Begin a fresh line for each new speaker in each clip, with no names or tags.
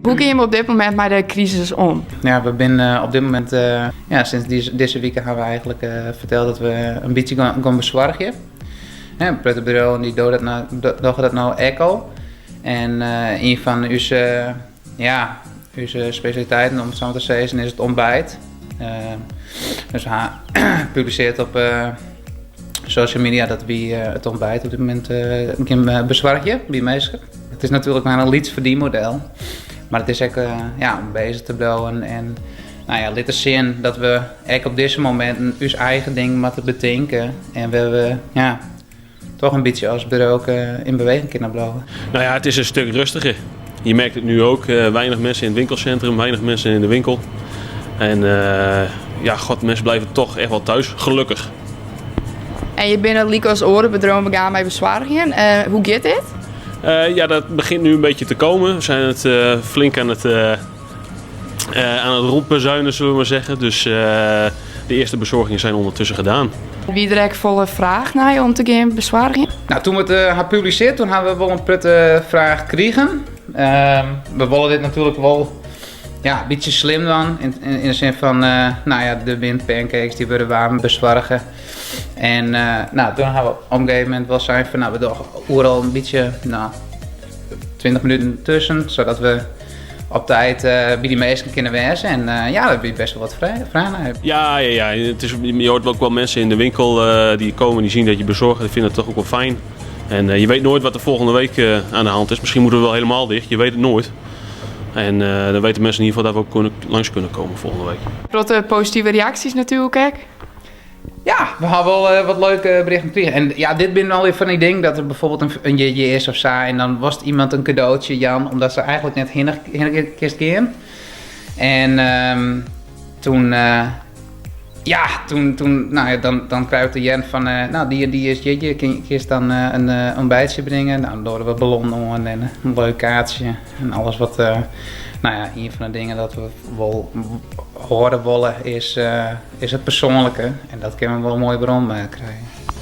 Hoe gean we op dit momint mei de krisis om?
Ja, we binne op dit momint, ja, sinds dizze wike hawwe we eigentlik ferteld dat we in bytsje gaan besoargje. In protte bedriuwen dy dogge dat no, dogge dat no ek al. En ien fan ús, ja, ús spesjaliteiten, om it sa mar te sizzen, is it ontbijt. Dus we ha publisearre op social media dat wy it ontbijt op dit momint gean besoargje by minsken. It is natuerlik mar in lyts ferdienmodel, mar it is ek ja, om beuzich te bliuwen en nou ja, litte sjen dat we ek op dizze mominten ús eigen dingen moatte betinke en wêr we ja, toch in bytsje as bedriuw yn beweging kinne bliuwe.
Nou ja, het is een stuk rustiger. Je merkt het nu ook, weinig mensen in het winkelcentrum, weinig mensen in de winkel. En ja, god, mensen blijven toch echt wel thuis, gelukkig.
En je binne lykas oare bedriuwen begûn mei besoargjen. Hoe giet dit?
Ja, dat begint nu een beetje te komen. We zijn het flink aan het rondbezuinen, zullen we maar zeggen. Dus de eerste bezorgingen zijn ondertussen gedaan.
Wie der ek folle fraach nei om te gean besoargjen?
Nou, toen we it ha publisearre, toen hawwe we wol in protte fraach krigen. We wolle dit natuerlik wol ja, in bytsje slim dwaan. Yn de sin fan, nou ja, der binne pancakes, dy wurde waarm besoarge. En nou, toen hawwe we op in gegeven momint wol sein fan, nou, we dogge oeral in bytsje, nou, 20 minuten tusken, sadat we op tiid by dy minsken kinne wêze. En ja, dêr wie best wol wat fraach nei.
Ja. Je hoort ook wel mensen in de winkel die komen, die zien dat je bezorgt. Die vinden het toch ook wel fijn. En je weet nooit wat er volgende week aan de hand is. Misschien moeten we wel helemaal dicht, je weet het nooit. En dan weten mensen in ieder geval dat we ook langs kunnen komen volgende week.
Protte positive reaksjes natuerlik ek.
Ja, we hawwe wol wat leuke berichten krigen. En ja, dit binne allegear fan dy dingen dat der byfoarbyld in jierdei is of sa. En dan wolst iemand in kadootsje jaan, omdat se eigentlik net hinne kinst gean. En toen, ja, toen, nou ja, dan krije we te hearren fan, nou, dy en dy is jierdei, kinst dan in ontbijtsje bringe? Nou, dan dogge we ballonnen oan en in leuk kaartsje en alles wat, nou ja, ien fan de dingen dat we wol hâlde wolle is it persoanlike en dat kinne we wol moai werom krije.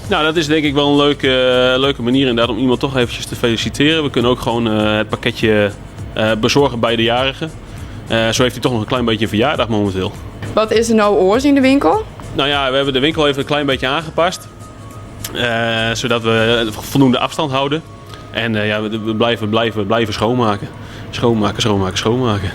Nou, dat is denk ik wel een leuke manier inderdaad om iemand toch eventjes te feliciteren. We kunnen ook gewoon het pakketje bezorgen bij de jarige. Zo heeft hij toch nog een klein beetje een verjaardag momenteel.
Wat is der no oars yn de winkel?
Nou ja, we hebben de winkel even een klein beetje aangepast. Zodat we voldoende afstand houden. En ja, we blijven, blijven, blijven schoonmaken. Schoonmaken, schoonmaken, schoonmaken.